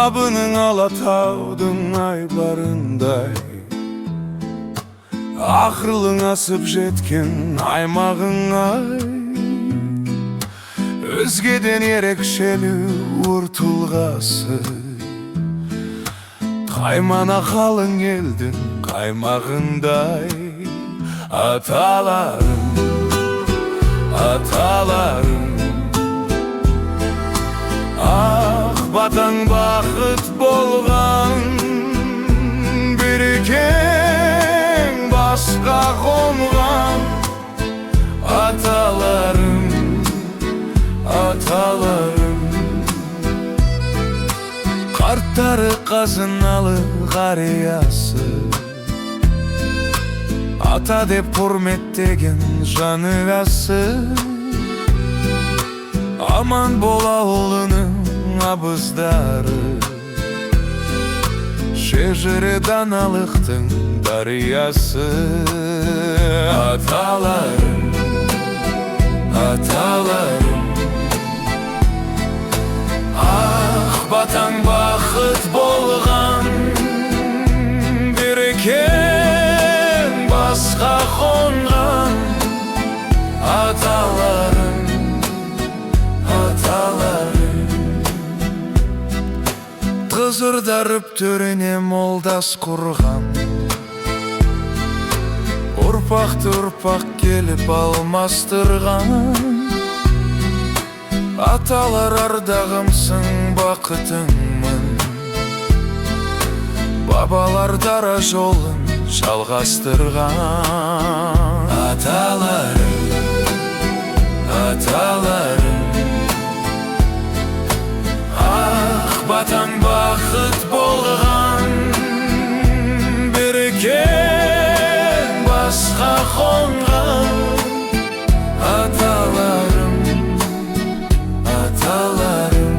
Абының Алатаудың айбарындай, ақылың асып жеткен аймағың ай. Өзгеден ерекшелі өр тұлғасы, қаймана қалың елдің қаймағындай. Аталарым, аталарым, ақ батаң бақыт болған, берекең басқа қонған. Аталарым, аталарым. Қарттары қазыналы қариясы, ата деп құрметтеген жанұясы. Аман бол, ауылының абыздары, шежіре даналықтың дариясы. Аталарым, аталарым, ақ батаң бақыт болған, берекең басқа қонған. Аталарым, аталарым. Қызыр дарып төріне молдас құрған, ұрпақты ұрпақ келіп алмастырған. Аталар, ардағымсың, бақытыңмын, бабалар дара жолын жалғастырған. Аталарым, аталарым, ақ батаң бақыт болған, берекең басқа қонған. Аталарым, аталарым.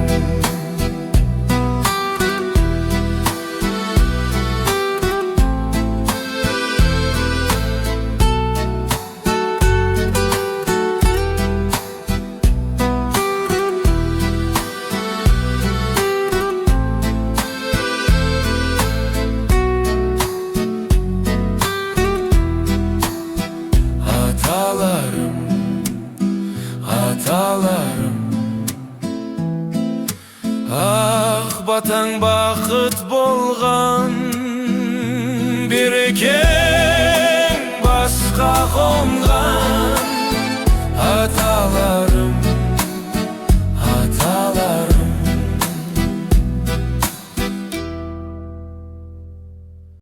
Аталарым, аталарым, ақ батаң бақыт болған, береке